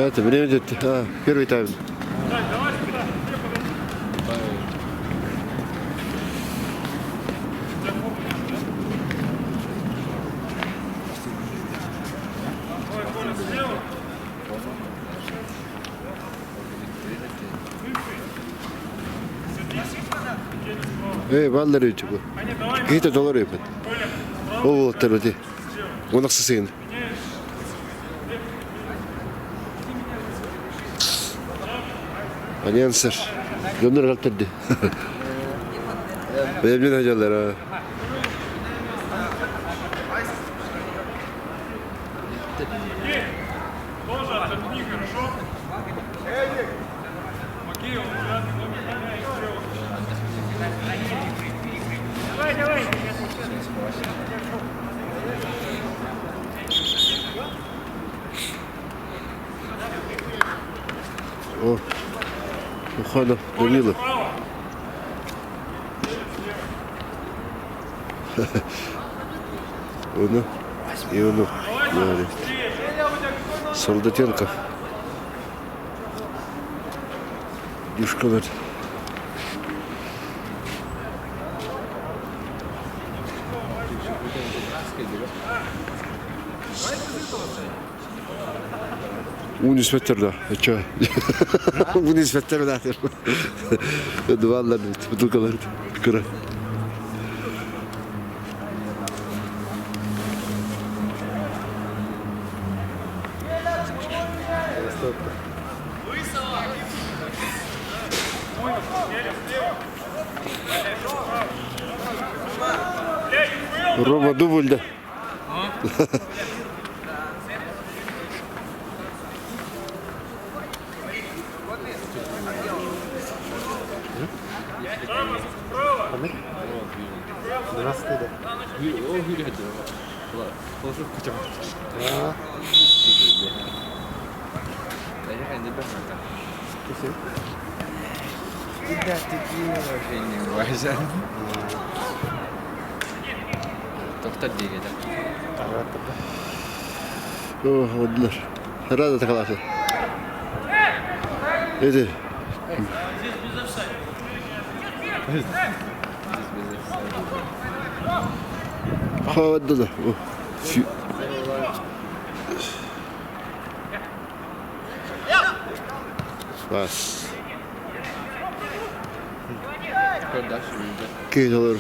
Это время идет. А, первый тайм. Ээ, бааллар үтү бу. Киһитэ толору эбит. Ол уолаттар ити. Унахсысыын. Альянсер. Дьоннор галтерди. Бэйэбин хадьаллар. О, Уханов Данилов. Уну и уну. Солдатенко. Дюшкалар. Уун испэттэр да, оччо. Уун испэттэр да. Дубаллар бутылкалар кыра. Рома дубль да. Оһодулар. Рада такалааты. Эти. Хаваддыла. Бас. Кыһылыр.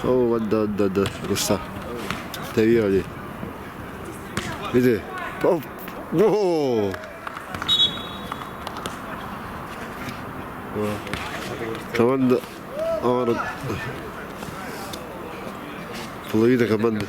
О, да, да, да, Руса. Тэвиоли. Иди. Оп. О! Команда Половина команды.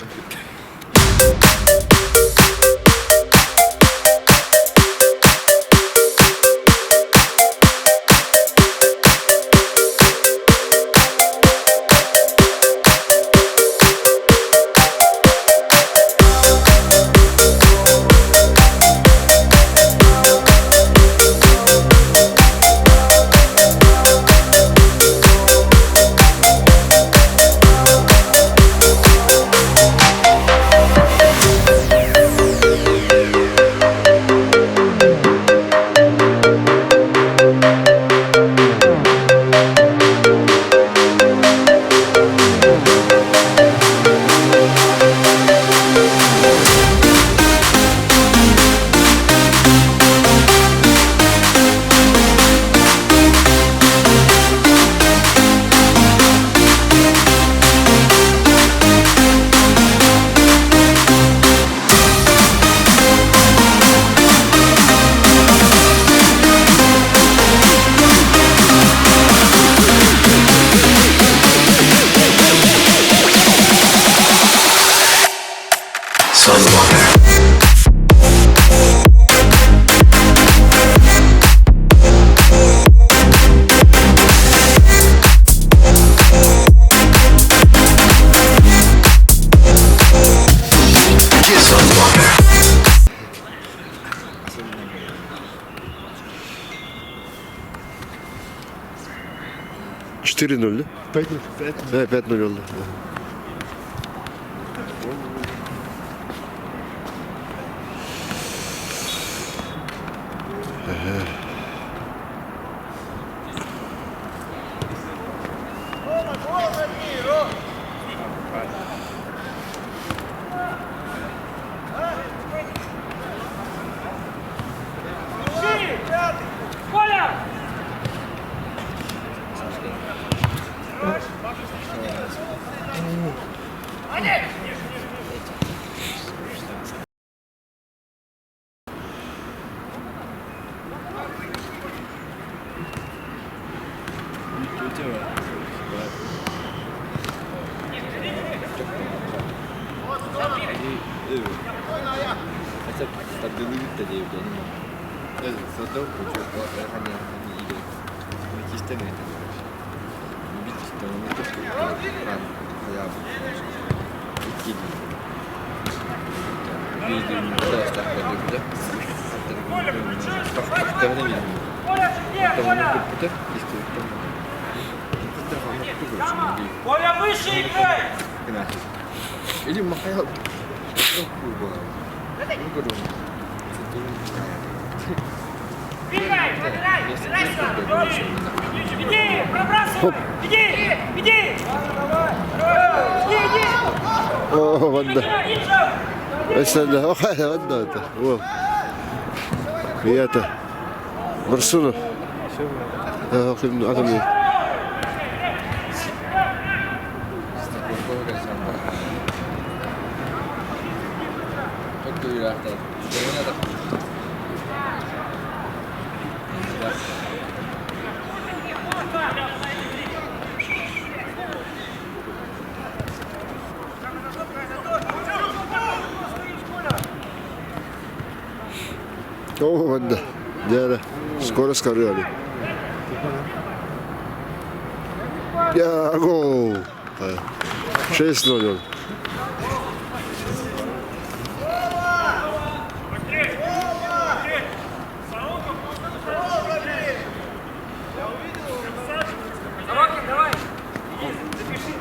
4-0, да? 5-0. 5-0 oldu. Коля! Коля, где? Коля! Коля, выше играй! Двигай, пробирай, пробирай сюда! Иди, пробрасывай! Иди, иди! Иди, иди! Оо, манна. Иди! Өссө манна это. Уол. Ийэтэ. Барсунов. Атом Оо, манна. Дьэ, скоро скорыали. Я гол. 6-0. Сорокин, давай! Иди, запиши.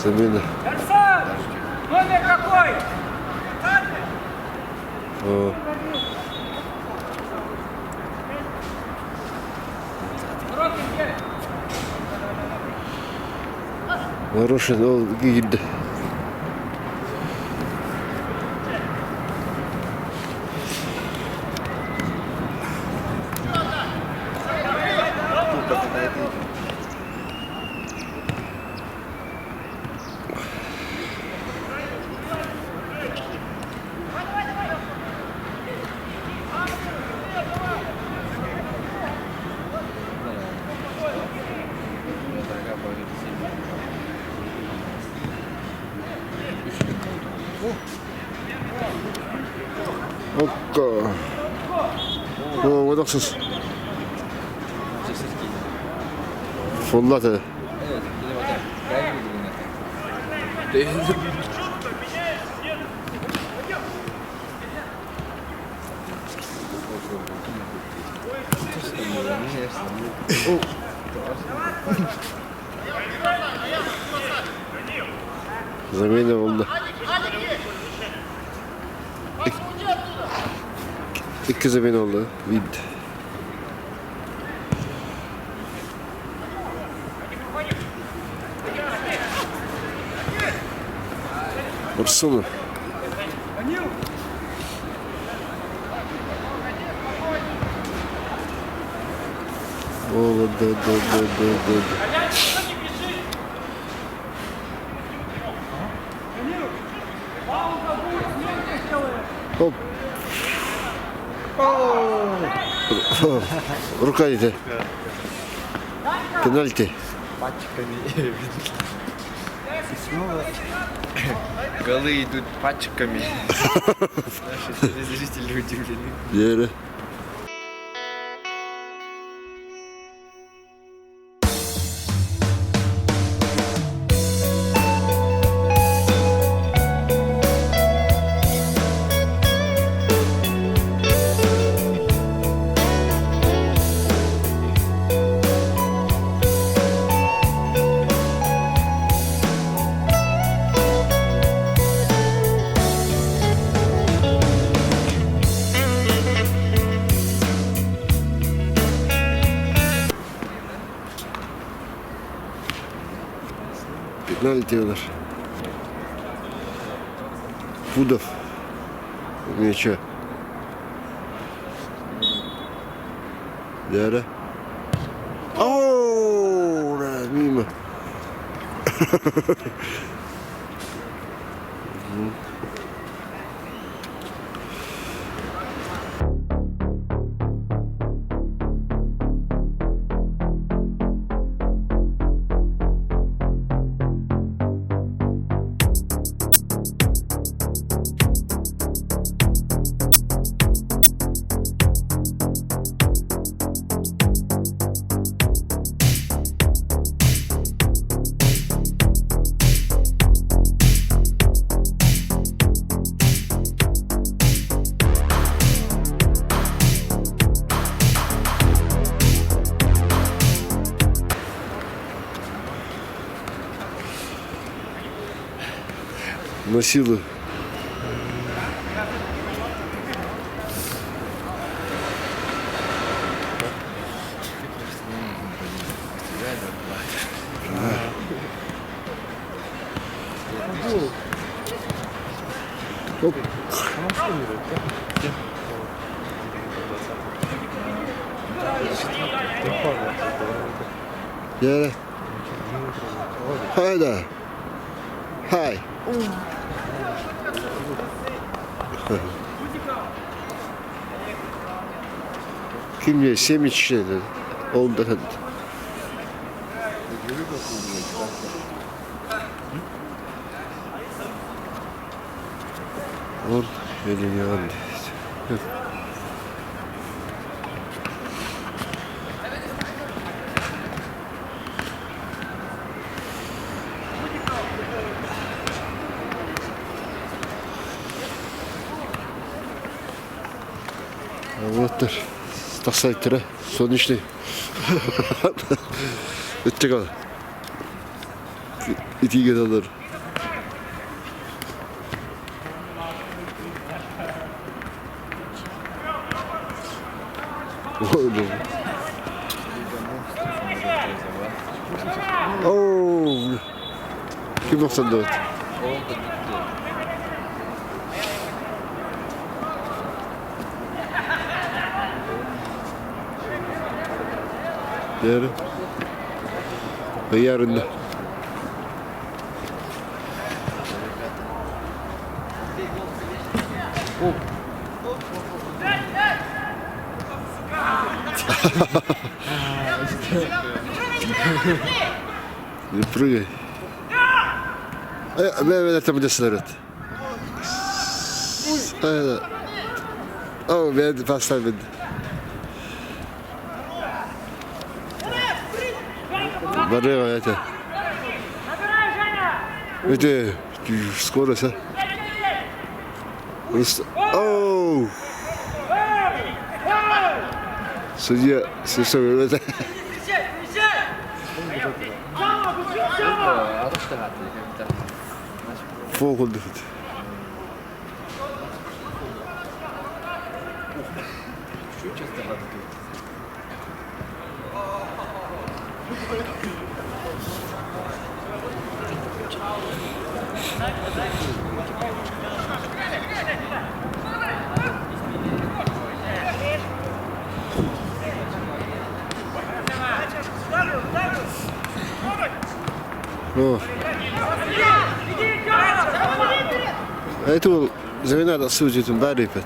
Замена. Арсан! Номер какой? Оо. Сорокин, где? Нарушен ол киирдэ. Окко. О, odakсыз. Фуллаты. Замена буолла. Икки замена буолла. Вид. Урсула. О, да, да, да, да, да. Оп. Рука диэтэ. Пенальти. Пачками. И снова голы идут пачками. Наши зрители удивлены. Диэри. Пенальти ылар. Пудов мяча. Диэри. О, ура, мимо. На силу. Оп. Дьэ Хайда. Хай. Ким семечки ол да Ол миллион. Уолаттар тахсайтара солнечный Өттөк итиигэ талар. Оо, ким охсордубут? Диэри. Ыйарында. Не прыгай. Э, бе, бе, это будет. Оо, бэйэ паста бит. Барыга это. Это скорость, а? Оу! Судья, это. Volgende. О. Это был замена судьи Барипет.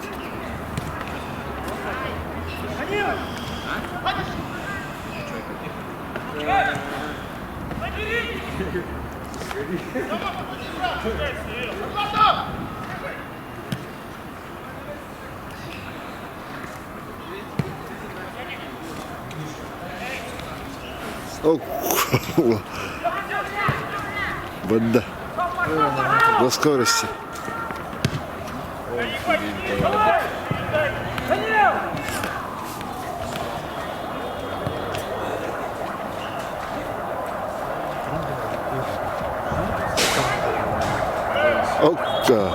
О, Банда. На скорости. Окка.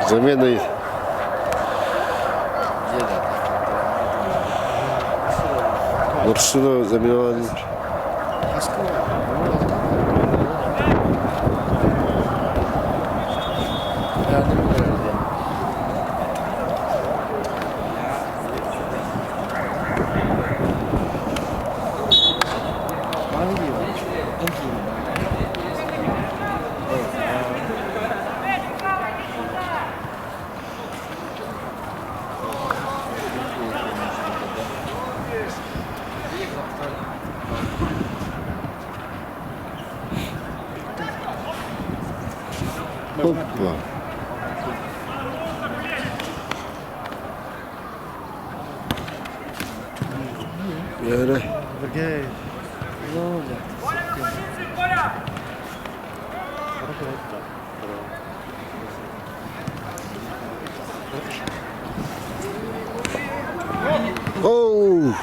Замена Урсуна заменила. Опа. Yere. Oh!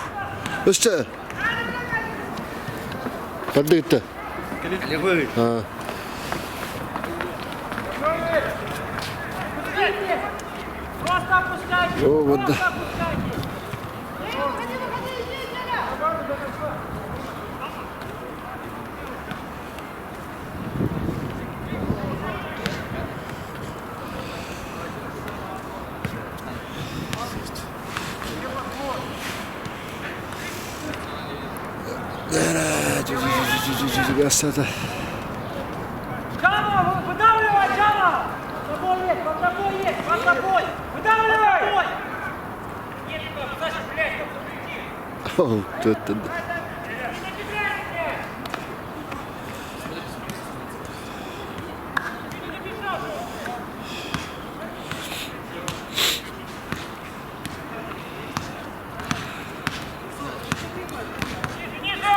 Өстө. Кадды. А. Просто опускайте! О, вот да. Просто опускайте! Гасата. Джама, выдавливай, Джама! Под тобой есть, под тобой есть, под тобой! Выдавливай! Нет, Саша, блядь, стоп, запрети! О, тут. Не набегай мне! Ты не добежал же! Ниже, ниже!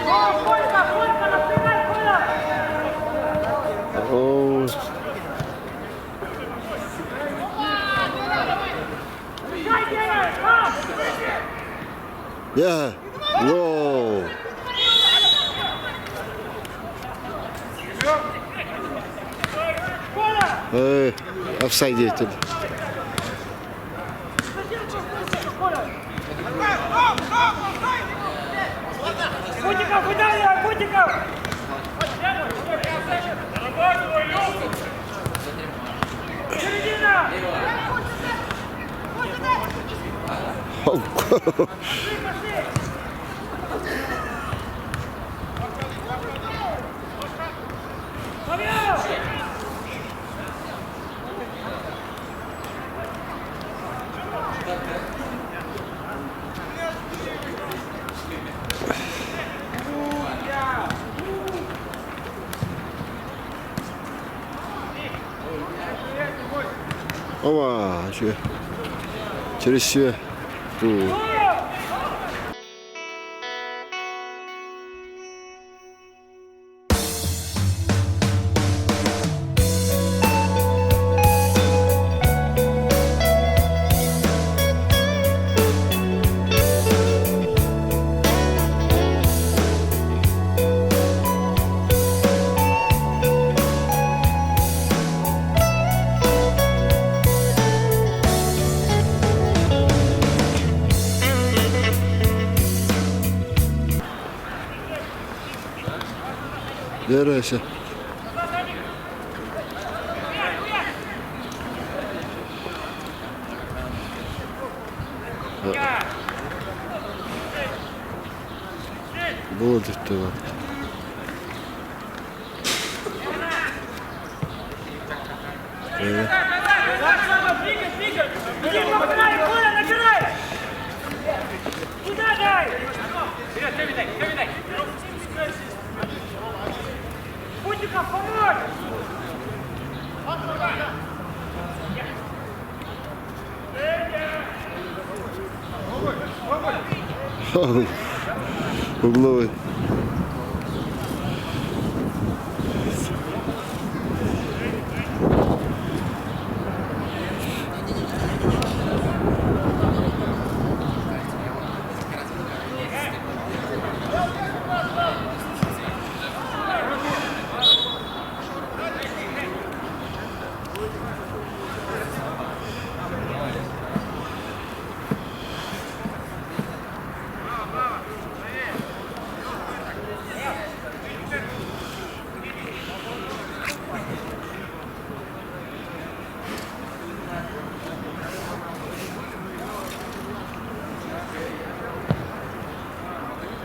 О, Колька, Колька, напрягай, Коля! О, Решай, делай! Пас! я. Воу. Коля! Офсайд етеді. Зачем ты слышишь, Коля? Бутиков, выдавливай, Бутиков! Середина! Оп. Пошли, пошли! Павел! Ова, үчүгэй. Через все. Дээрээсэ. Было түстэ Угловой.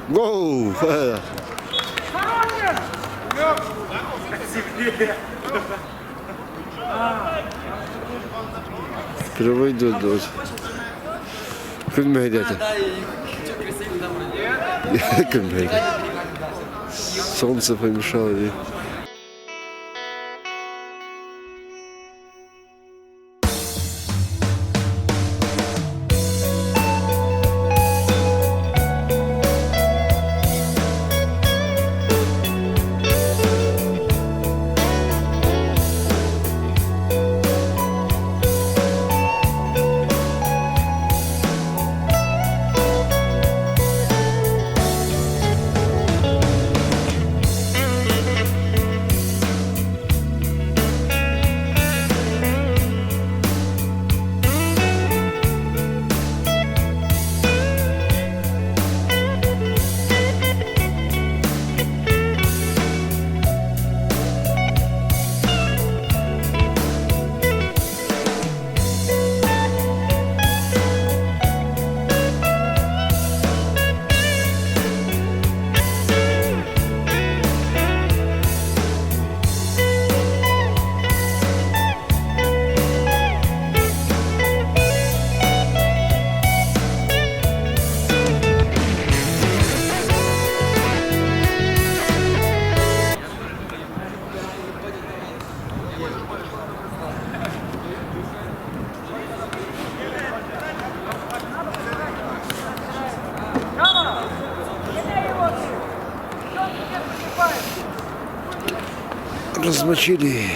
Гоу! Впервые идет. Күн мэһэйдээтэ. Күн мэһэйдэ. Солнце помешало. Размочили.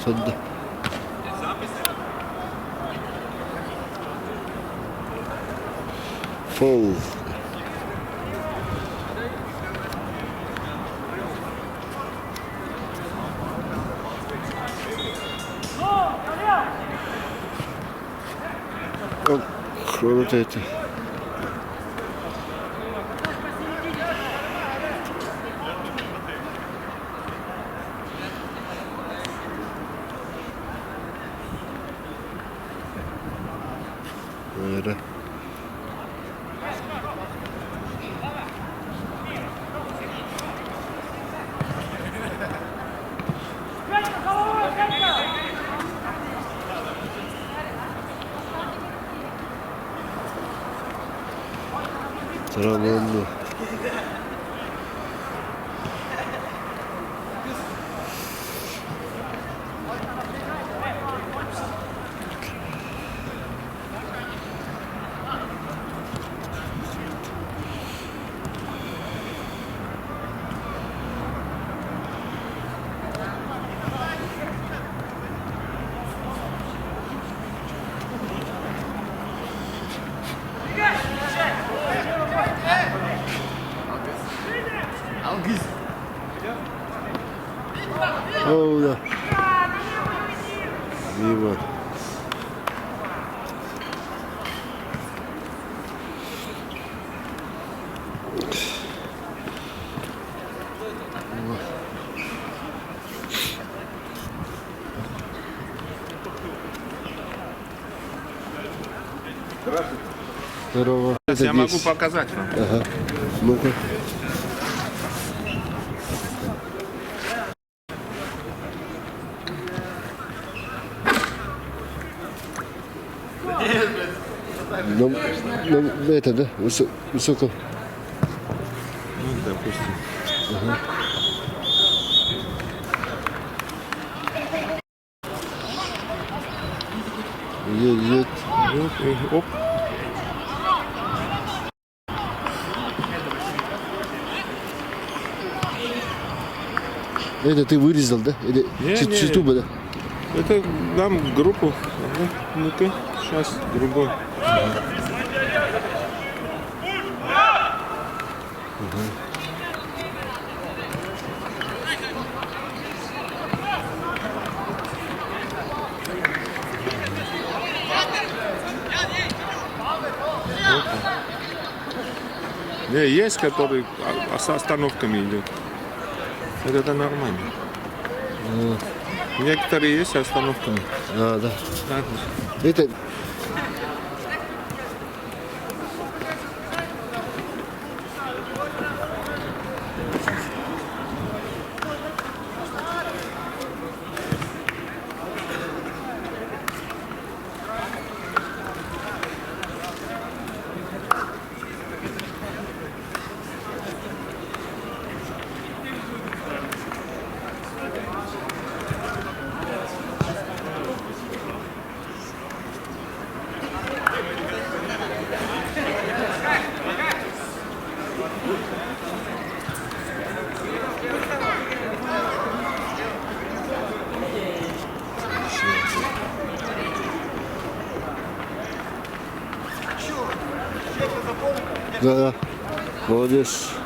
Сонда. Фол. Вот это. Эрэ. Трамонно. О, да. Мимо. Здорово. Это Я могу здесь. показать вам. Ага. Ну-ка. Ну, ну, это, да? Высоко. Ну, допустим. Едет. Вот, и оп. Это ты вырезал, да? Или Не, не. с Ютуба, да? Это дам группу. Ага, Ну-ка, сейчас другой. Не, есть, который с остановками идет. Вот это нормально. Некоторые есть с остановками. А, да. Ладно. Это... Да, да. Молодец.